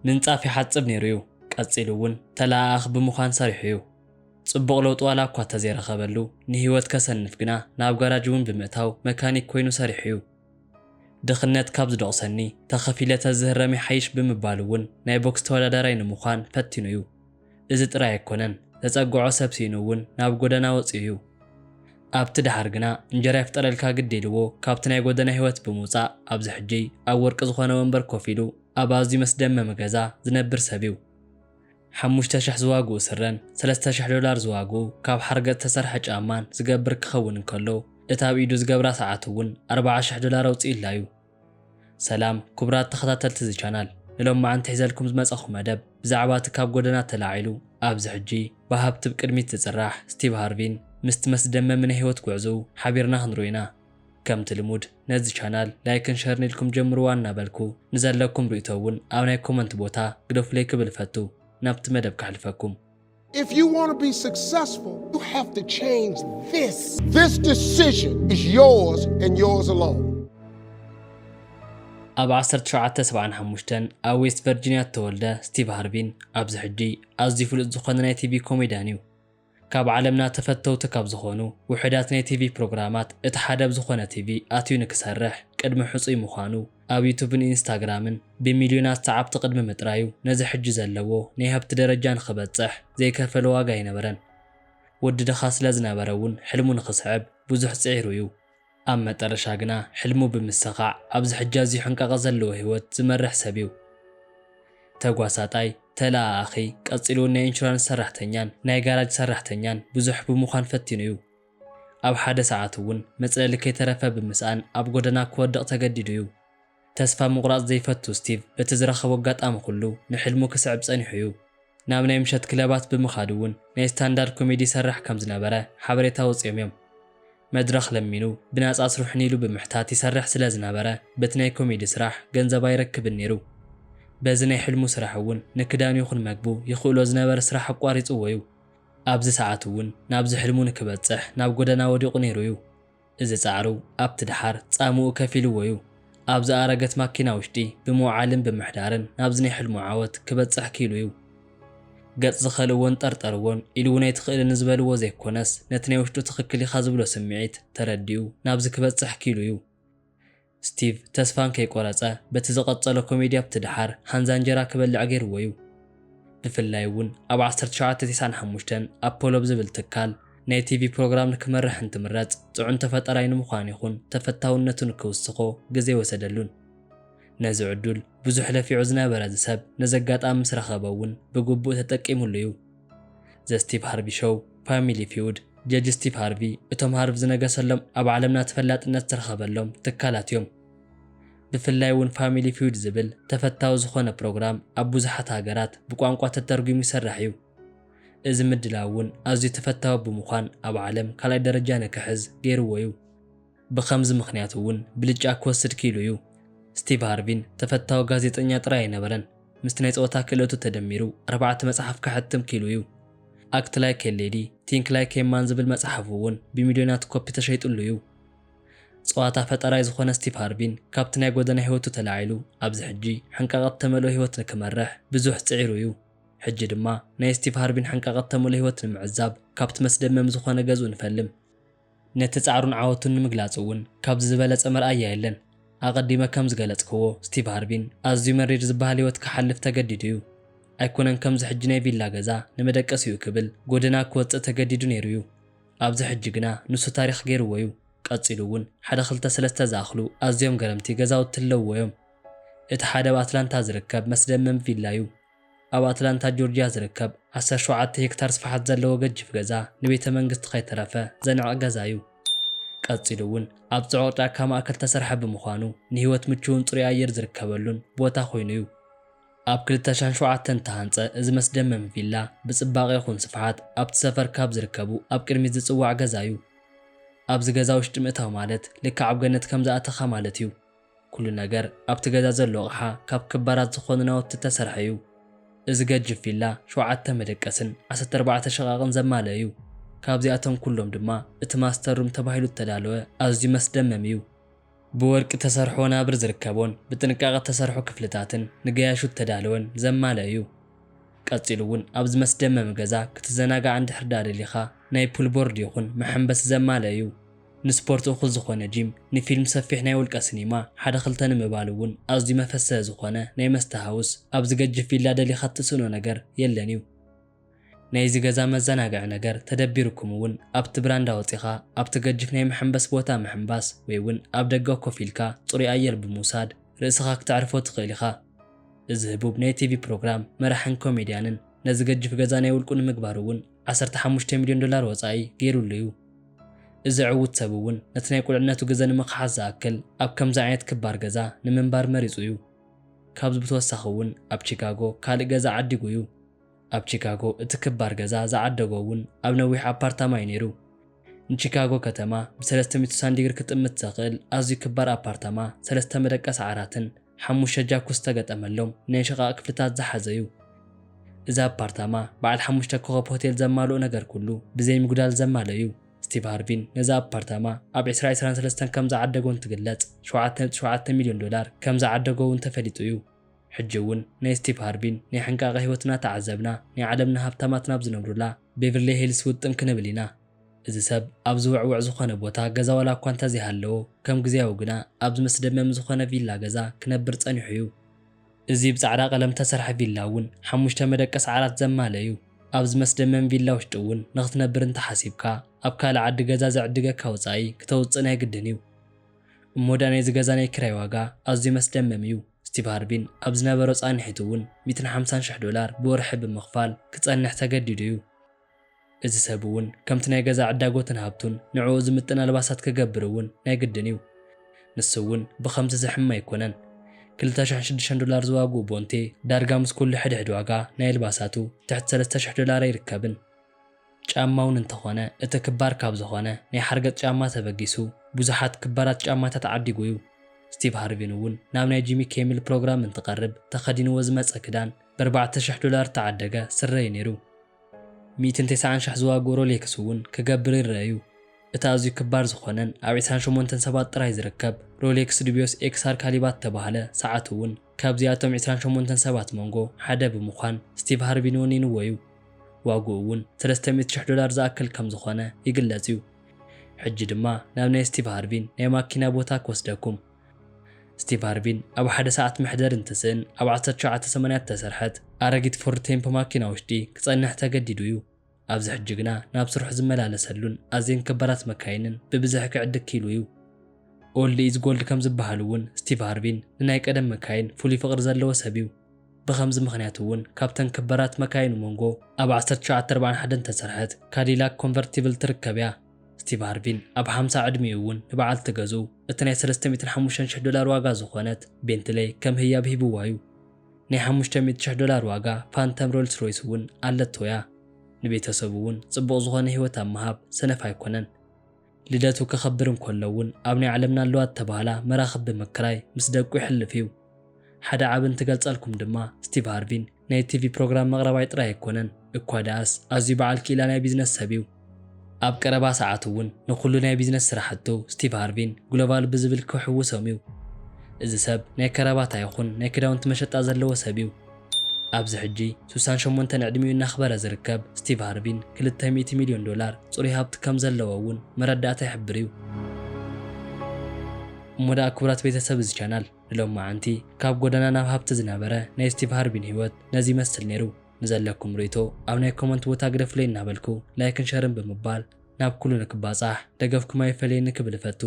ምንጻፍ ይሓጽብ ነይሩ እዩ። ቀጺሉ እውን ተለኣኣኽ ብምዃን ሰሪሑ እዩ። ጽቡቕ ለውጢ ዋላ እኳ ተዘይረኸበሉ፣ ንህይወት ከሰንፍ ግና ናብ ጋራጅ እውን ብምእታው መካኒክ ኮይኑ ሰሪሑ እዩ። ድኽነት ካብ ዝደቑሰኒ፣ ተኸፊለ ተዝህረም ይሓይሽ ብምባሉ እውን ናይ ቦክስ ተወዳዳራይ ንምዃን ፈቲኑ እዩ። እዚ ጥራይ ኣይኮነን፣ ዘጸግዖ ሰብ ስኢኑ እውን ናብ ጎደና ወጺኡ እዩ። ኣብቲ ደሓር ግና እንጀራ ይፍጠረልካ ግዲ ኢልዎ ካብቲ ናይ ጎደና ህይወት ብምውጻእ፣ ኣብዚ ሕጂ ኣብ ወርቂ ዝኾነ ወንበር ኮፍ ኢሉ ኣብ ኣዝዩ መስደመሚ ገዛ ዝነብር ሰብ እዩ። ሓሙሽተ ሽሕ ዝዋግኡ ስረን ሰለስተ ሽሕ ዶላር ዝዋግኡ ካብ ሓርገጽ ዝተሰርሐ ጫማን ዝገብር ክኸውን እንከሎ፣ እታ ኣብ ኢዱ ዝገብራ ሰዓት እውን ኣርብዓ ሽሕ ዶላር ኣውጺኡላ እዩ። ሰላም ክቡራት ተኸታተልቲ እዚ ቻናል፣ ንሎማዓንቲ ሒዘልኩም ዝመጸኹ መደብ ብዛዕባ እቲ ካብ ጎደና ተላዒሉ ኣብዚ ሕጂ ብሃብቲ ብቅድሚት ዝጽራሕ ስቲቭ ሃርቪን ምስቲ መስደመሚ ናይ ህይወት ጉዕዞኡ ሓቢርና ክንርኢ ኢና። ከምቲ ልሙድ ነዚ ቻናል ላይክን ሸርን ኢልኩም ጀምርዋ እናበልኩ፣ ንዘለኩም ርእይቶ እውን ኣብ ናይ ኮመንት ቦታ ግደፉለይ ክብል እፈቱ። ናብቲ መደብ ከሕልፈኩም። If you want to be successful, you have to change this. This decision is yours and yours alone. ኣብ ዓሰርተ ሸውዓተ ሰብዓን ሓሙሽተን ኣብ ዌስት ቨርጂንያ እተወልደ ስቲቭ ሃርቪን ኣብዚ ሕጂ ኣዝዩ ፍሉጥ ዝኾነ ናይ ቲቪ ኮሜድያን እዩ። ካብ ዓለምና ተፈተውቲ ካብ ዝኾኑ ውሑዳት ናይ ቲቪ ፕሮግራማት እቲ ሓደ ኣብ ዝኾነ ቲቪ ኣትዩ ንክሰርሕ ቅድሚ ሕጹይ ምዃኑ፣ ኣብ ዩቱብን ኢንስታግራምን ብሚልዮናት ሰዓብቲ ቅድሚ ምጥራዩ፣ ነዚ ሕጂ ዘለዎ ናይ ሃብቲ ደረጃ ንኽበጽሕ ዘይከፈሎ ዋጋ ኣይነበረን። ወዲ ድኻ ስለ ዝነበረ እውን ሕልሙ ንኽስዕብ ብዙሕ ጽዒሩ እዩ። ኣብ መጠረሻ ግና ሕልሙ ብምስኻዕ ኣብዚ ሕጂ ኣዝዩ ሕንቃቐ ዘለዎ ህይወት ዝመርሕ ሰብ እዩ። ተጓሳጣይ፣ ተለኣኣኺ፣ ቀጺሉ እውን ናይ ኢንሹራንስ ሰራሕተኛን ናይ ጋራጅ ሰራሕተኛን ብዙሕ ብምዃን ፈቲኑ እዩ። ኣብ ሓደ ሰዓት እውን መጽለሊ ከይተረፈ ብምስኣን ኣብ ጎደና ክወድቕ ተገዲዱ እዩ። ተስፋ ምቑራጽ ዘይፈቱ ስቲቭ በቲ ዝረኸቦ ኣጋጣሚ ኩሉ ንሕልሙ ክስዕብ ጸኒሑ እዩ። ናብ ናይ ምሸት ክለባት ብምኻድ እውን ናይ ስታንዳርድ ኮሜዲ ይሰርሕ ከም ዝነበረ ሓበሬታ ወጺኦም እዮም። መድረኽ ለሚኑ ብናጻ ስርሑኒ ኢሉ ብምሕታት ይሰርሕ ስለ ዝነበረ በቲ ናይ ኮሜዲ ስራሕ ገንዘብ ኣይረክብን ነይሩ። በዚ ናይ ሕልሙ ስራሕ እውን ንክዳኑ ይኹን መግቡ ይኽእሎ ዝነበረ ስራሕ ኣቋሪጽዎ እዩ። ኣብዚ ሰዓት እውን ናብዚ ሕልሙ ንክበጽሕ ናብ ጎደና ወዲቑ ነይሩ እዩ። እዚ ጻዕሩ ኣብቲ ደሓር ጻምኡ ከፊልዎ እዩ። ኣብ ዝኣረገት ማኪና ውሽጢ ብምውዓልን ብምሕዳርን ናብዚ ናይ ሕልሙ ዓወት ክበጽሕ ኪኢሉ እዩ። ገጽ ዝኸልእዎን ጠርጠርዎን ኢሉ እውን ኣይትኽእልን ዝበልዎ ዘይኮነስ፣ ነቲ ናይ ውሽጡ ትኽክል ኢኻ ዝብሎ ስምዒት ተረዲኡ ናብዚ ክበጽሕ ኪኢሉ እዩ። ስቲቭ ተስፋ እንከይቆረጸ በቲ ዝቐጸሎ ኮሜዲ ኣብቲ ደሓር ሃንዛ እንጀራ ክበልዕ ገይርዎ እዩ። ብፍላይ እውን ኣብ ዓሰርተ ሸውዓተ ተስዓን ሓሙሽተን ኣፖሎ ኣብ ዝብል ትካል ናይ ቲቪ ፕሮግራም ንክመርሕ እንትምረጽ፣ ጽዑን ተፈጠራይ ንምዃን ይኹን ተፈታውነቱ ንክውስኾ ግዜ ወሰደሉን። ነዚ ዕዱል ብዙሕ ለፊዑ ዝነበረ እዚ ሰብ ነዚ ኣጋጣሚ ምስ ረኸቦ እውን ብግቡእ ተጠቂሙሉ እዩ። ዘ ስቲቭ ሃርቪ ሾው፣ ፋሚሊ ፊውድ፣ ጀጅ ስቲቭ ሃርቪ፣ እቶም ሃርቪ ዝነገሰሎም ኣብ ዓለምና ተፈላጥነት ዝረኸበሎም ትካላት እዮም። ብፍላይ እውን ፋሚሊ ፊውድ ዝብል ተፈታዊ ዝኾነ ፕሮግራም ኣብ ብዙሓት ሃገራት ብቋንቋ ተተርጒሙ ይሰርሕ እዩ። እዚ ምድላው እውን ኣዝዩ ተፈታዊ ብምዃን ኣብ ዓለም ካልኣይ ደረጃ ንክሕዝ ገይርዎ እዩ። ብኸምዚ ምኽንያት እውን ብልጫ ክወስድ ክኢሉ እዩ። ስቲቭ ሃርቪን ተፈታዊ ጋዜጠኛ ጥራይ ኣይነበረን። ምስቲ ናይ ጸወታ ክእለቱ ተደሚሩ ኣርባዕተ መጽሓፍ ከሕትም ክኢሉ እዩ። ኣክት ላይክ ኤ ሌዲ፣ ቲንክ ላይክ ኤ ማን ዝብል መጽሓፉ እውን ብሚልዮናት ኮፒ ተሸይጡሉ እዩ። ጸዋታ ፈጠራይ ዝኾነ ስቲቭ ሃርቪን ካብቲ ናይ ጎደና ህይወቱ ተላዒሉ ኣብዚ ሕጂ ሕንቃቐት ተመልኦ ህይወት ንክመርሕ ብዙሕ ጽዒሩ እዩ። ሕጂ ድማ ናይ ስቲቭ ሃርቪን ሕንቃቐት ተመልኦ ህይወት ንምዕዛብ ካብቲ መስደመም ዝኾነ ገዝኡ ንፈልም። ነቲ ጻዕሩን ዓወቱን ንምግላጽ እውን ካብዚ ዝበለጸ መርኣያ የለን። ኣቐዲመ ከም ዝገለጽክዎ፣ ስቲቭ ሃርቪን ኣዝዩ መሪር ዝበሃል ህይወት ክሓልፍ ተገዲዱ እዩ። ኣይኮነን ከምዚ ሕጂ ናይ ቪላ ገዛ ንመደቀሲኡ ክብል ጎደና ክወጽእ ተገዲዱ ነይሩ እዩ። ኣብዚ ሕጂ ግና ንሱ ታሪኽ ገይርዎ እዩ። ቀጺሉ እውን ሓደ ክልተ ሰለስተ ዝኣኽሉ ኣዝዮም ገረምቲ ገዛውቲ ኣለውዎ እዮም። እቲ ሓደ ኣብ ኣትላንታ ዝርከብ መስደመም ቪላ እዩ። ኣብ ኣትላንታ ጆርጅያ ዝርከብ ዓሰርተ ሸውዓተ ሄክታር ስፍሓት ዘለዎ ገጅፍ ገዛ ንቤተ መንግስቲ ከይተረፈ ዘንዕቕ ገዛ እዩ። ቀጺሉ እውን ኣብ ጽዑቕ ጫካ ማእከል ተሰርሐ ብምዃኑ ንህይወት ምቹውን ጽሩይ ኣየር ዝርከበሉን ቦታ ኮይኑ እዩ። ኣብ ክልተ ሽሕን ሸውዓተን እተሃንጸ እዚ መስደመም ቪላ ብጽባቐ ይኹን ስፍሓት ኣብቲ ሰፈር ካብ ዝርከቡ ኣብ ቅድሚት ዝጽዋዕ ገዛ እዩ። ኣብዚ ገዛ ውሽጢ ምእታው ማለት ልክዕ ኣብ ገነት ከም ዝኣተኻ ማለት እዩ። ኩሉ ነገር ኣብቲ ገዛ ዘሎ ኣቕሓ ካብ ክባራት ዝኾኑ ናውቲ እተሰርሐ እዩ። እዚ ገጅፍ ቪላ ሸውዓተ መደቀስን ዓሰርተ ኣርባዕተ ሽቓቕን ዘማልአ እዩ። ካብዚኣቶም ኩሎም ድማ እቲ ማስተር ሩም ተባሂሉ እተዳለወ ኣዝዩ መስደመም እዩ። ብወርቂ ተሰርሖ ናብር ዝርከቦን ብጥንቃቐ ተሰርሖ ክፍልታትን ንገያሹ እተዳለወን ዘማልአ እዩ። ቀጺሉ እውን ኣብዚ መስደመሚ ገዛ ክትዘናጋዕ እንድሕር ደኣ ደሊኻ ናይ ፑል ቦርድ ይኹን መሐንበሲ ዘማልአ እዩ። ንስፖርት እኹል ዝኾነ ጂም፣ ንፊልም ሰፊሕ ናይ ውልቀ ሲኒማ ሓደ ክልተ ንምባል እውን ኣዝዩ መፈሰ ዝኾነ ናይ መስተ ሃውስ ኣብዚ ገጅፍ ቪላ ደሊኻ እትስእኖ ነገር የለን እዩ። ናይዚ ገዛ መዘናግዒ ነገር ተደቢርኩም እውን ኣብቲ ብራንዳ ወጺኻ ኣብቲ ገጅፍ ናይ መሐንበስ ቦታ ምሕንባስ ወይ እውን ኣብ ደገ ኮፍ ኢልካ ጽሩይ ኣየር ብምውሳድ ርእስኻ ክተዕርፎ ትኽእል ኢኻ። እዚ ህቡብ ናይ ቲቪ ፕሮግራም መራሕን ኮሜድያንን ነዚ ገጅፍ ገዛ ናይ ውልቁ ንምግባር እውን ዓሰርተ ሓሙሽተ ሚልዮን ዶላር ወጻኢ ገይሩሉ እዩ። እዚ ዕዉት ሰብ እውን ነቲ ናይ ቁልዕነቱ ግዘ ንምኽሓስ ዝኣክል ኣብ ከምዚ ዓይነት ክባር ገዛ ንምንባር መሪጹ እዩ። ካብዚ ብተወሳኺ እውን ኣብ ቺካጎ ካልእ ገዛ ዓዲጉ እዩ። ኣብ ቺካጎ እቲ ክባር ገዛ ዝዓደጎ እውን ኣብ ነዊሕ ኣፓርታማ እዩ ነይሩ። ንቺካጎ ከተማ ብ ሰለስተ ሚእቲ ስሳን ዲግሪ ክጥምት ዘኽእል ኣዝዩ ክባር ኣፓርታማ፣ ሰለስተ መደቀሲ ዓራትን ሓሙሽተ ጃኩ ዝተገጠመሎም ናይ ሽቓቕ ክፍልታት ዝሓዘ እዩ። እዚ ኣፓርታማ በዓል ሓሙሽተ ኮኸብ ሆቴል ዘማልኦ ነገር ኩሉ ብዘይ ምጉዳል ዘማልኦ እዩ። ስቲቭ ሃርቪን ነዚ ኣፓርታማ ኣብ ዕስራ ዕስራን ሰለስተን ከም ዝዓደጎ እንትግለጽ፣ ሸውዓተ ነጥቢ ሸውዓተ ሚልዮን ዶላር ከም ዝዓደጎ እውን ተፈሊጡ እዩ። ሕጂ እውን ናይ ስቲቭ ሃርቪን ናይ ሕንቃቐ ህይወት እናተዓዘብና፣ ናይ ዓለምና ሃብታማት ናብ ዝነብሩላ ቤቨርሊ ሂልስ ውጥም ክንብል ኢና። እዚ ሰብ ኣብ ዝውዕውዕ ዝኾነ ቦታ ገዛ ዋላ እኳ እንተዘይሃለዎ፣ ከም ግዝያዊ ግና ኣብዚ መስደመም ዝኾነ ቪላ ገዛ ክነብር ጸኒሑ እዩ። እዚ ብጻዕዳ ቀለም እተሰርሐ ቪላ እውን ሓሙሽተ መደቀሲ ዓራት ዘማልአ እዩ። ኣብዚ መስደመም ቪላ ውሽጢ እውን ንኽትነብር እንተሓሲብካ፣ ኣብ ካልእ ዓዲ ገዛ ዝዕድገካ ወጻኢ ክተውጽእ ናይ ግድን እዩ። እሞ ደኣ ናይዚ ገዛ ናይ ክራይ ዋጋ ኣዝዩ መስደመም እዩ። ስቲቭ ሃርቪን ኣብ ዝነበሮ ጻንሒት እውን ሚእትን ሓምሳን ሽሕ ዶላር ብወርሒ ብምኽፋል ክጸንሕ ተገዲዱ እዩ። እዚ ሰብ እውን ከምቲ ናይ ገዛ ዕዳጎትን ሃብቱን ንዕኡ ዝምጥን ኣልባሳት ክገብር እውን ናይ ግድን እዩ። ንሱ እውን ብኸምዚ ዝሕም ኣይኮነን። ክልተ ሽሕን ሽዱሽተን ዶላር ዝዋግኡ ቦንቴ ዳርጋ ምስ ኩሉ ሕድሕድ ዋጋ ናይ ኣልባሳቱ ትሕቲ ሰለስተ ሽሕ ዶላር ኣይርከብን። ጫማ እውን እንተኾነ እቲ ክባር ካብ ዝኾነ ናይ ሓርገጽ ጫማ ተበጊሱ ብዙሓት ክባራት ጫማታት ዓዲጉ እዩ። ስቲቭ ሃርቪን እውን ናብ ናይ ጂሚ ኬሚል ፕሮግራም እንትቐርብ ተኸዲንዎ ዝመጸ ክዳን ብኣርባዕተ ሽሕ ዶላር እተዓደገ ስረ እዩ ነይሩ። ሚእትን ተስዓን ሽሕ ዝዋግኡ ሮሌክስ እውን ክገብር ይረአ እዩ። እቲ ኣዝዩ ክባር ዝኾነን ኣብ ዕስራን ሸሞንተን ሰባት ጥራይ ዝርከብ ሮሌክስ ዱቢዮስ ኤክስኣር ካሊባ እተባህለ ሰዓት እውን ካብዚኣቶም ዕስራን ሸሞንተን ሰባት መንጎ ሓደ ብምዃን ስቲቭ ሃርቪን ወኒንዎ እዩ። ዋግኡ እውን ሰለስተ ሚእቲ ሽሕ ዶላር ዝኣክል ከም ዝኾነ ይግለጽ እዩ። ሕጂ ድማ ናብ ናይ ስቲቭ ሃርቪን ናይ ማኪና ቦታ ክወስደኩም። ስቲቭ ሃርቪን ኣብ ሓደ ሰዓት መሕደሪ እንትስእን ኣብ ዓሰርተ ትሽዓተ ሰማንያ እተሰርሐት ኣረጊት ፎርድ ቴምፖ ማኪና ውሽጢ ክጸንሕ ተገዲዱ እዩ። ኣብዚ ሕጂ ግና ናብ ስርሑ ዝመላለሰሉን ኣዝየን ክባራት መካይንን ብብዝሒ ክዕድግ ክኢሉ እዩ። ኦልድ ኢዝ ጎልድ ከም ዝበሃል እውን ስቲቭ ሃርቪን ንናይ ቀደም መካይን ፍሉይ ፍቕሪ ዘለዎ ሰብ እዩ። ብኸምዚ ምኽንያት እውን ካብተን ክባራት መካይኑ መንጎ ኣብ ዓሰርተ ትሽዓተ ኣርባዓን ሓደን እተሰርሐት ካዲላክ ኮንቨርቲብል ትርከብ እያ። ስቲቭ ሃርቪን ኣብ ሓምሳ ዕድሚኡ እውን ንበዓልቲ ገዝኡ እቲ ናይ ሰለስተ ሚእትን ሓሙሽተን ሽሕ ዶላር ዋጋ ዝኾነት ቤንትለይ ከም ህያብ ሂብዋ እዩ። ናይ ሓሙሽተ ሚእቲ ሽሕ ዶላር ዋጋ ፋንተም ሮልስ ሮይስ እውን ኣለቶ እያ። ንቤተሰቡ እውን ጽቡቕ ዝኾነ ህይወት ኣብ ምሃብ ሰነፍ ኣይኮነን። ልደቱ ከኸብር እንከሎ እውን ኣብ ናይ ዓለምና ኣለዋ እተባህላ መራኽብ ብምክራይ ምስ ደቁ ይሕልፍ እዩ። ሓደ ዓቢ እንትገልጸልኩም ድማ ስቲቭ ሃርቪን ናይ ቲቪ ፕሮግራም መቕረባይ ጥራይ ኣይኮነን፣ እኳ ደኣስ ኣዝዩ በዓል ክኢላ ናይ ቢዝነስ ሰብ እዩ። ኣብ ቀረባ ሰዓት እውን ንኹሉ ናይ ቢዝነስ ስራሕቱ ስቲቭ ሃርቪን ግሎባል ብዝብል ክሕውሶም እዩ። እዚ ሰብ ናይ ከረባታ ይኹን ናይ ክዳውንቲ መሸጣ ዘለዎ ሰብ እዩ። ኣብዚ ሕጂ ሱሳን ሸሞንተን ዕድሚኡ እናኽበረ ዝርከብ ስቲቭ ሃርቪን ክልተ ሚእቲ ሚልዮን ዶላር ጽሩይ ሃብቲ ከም ዘለዎ እውን መረዳእታ ይሕብር እዩ። እሞ ደኣ ክቡራት ቤተሰብ እዚ ቻናል ንሎማዓንቲ ካብ ጎደና ናብ ሃብቲ ዝነበረ ናይ ስቲቭ ሃርቪን ህይወት ነዚ ይመስል ነይሩ። ንዘለኩም ርእይቶ ኣብ ናይ ኮመንት ቦታ ግደፉለይ እናበልኩ ላይክን ሸርን ብምባል ናብ ኩሉ ንክባጻሕ ደገፍኩም ኣይፈለየኒ ክብል እፈቱ።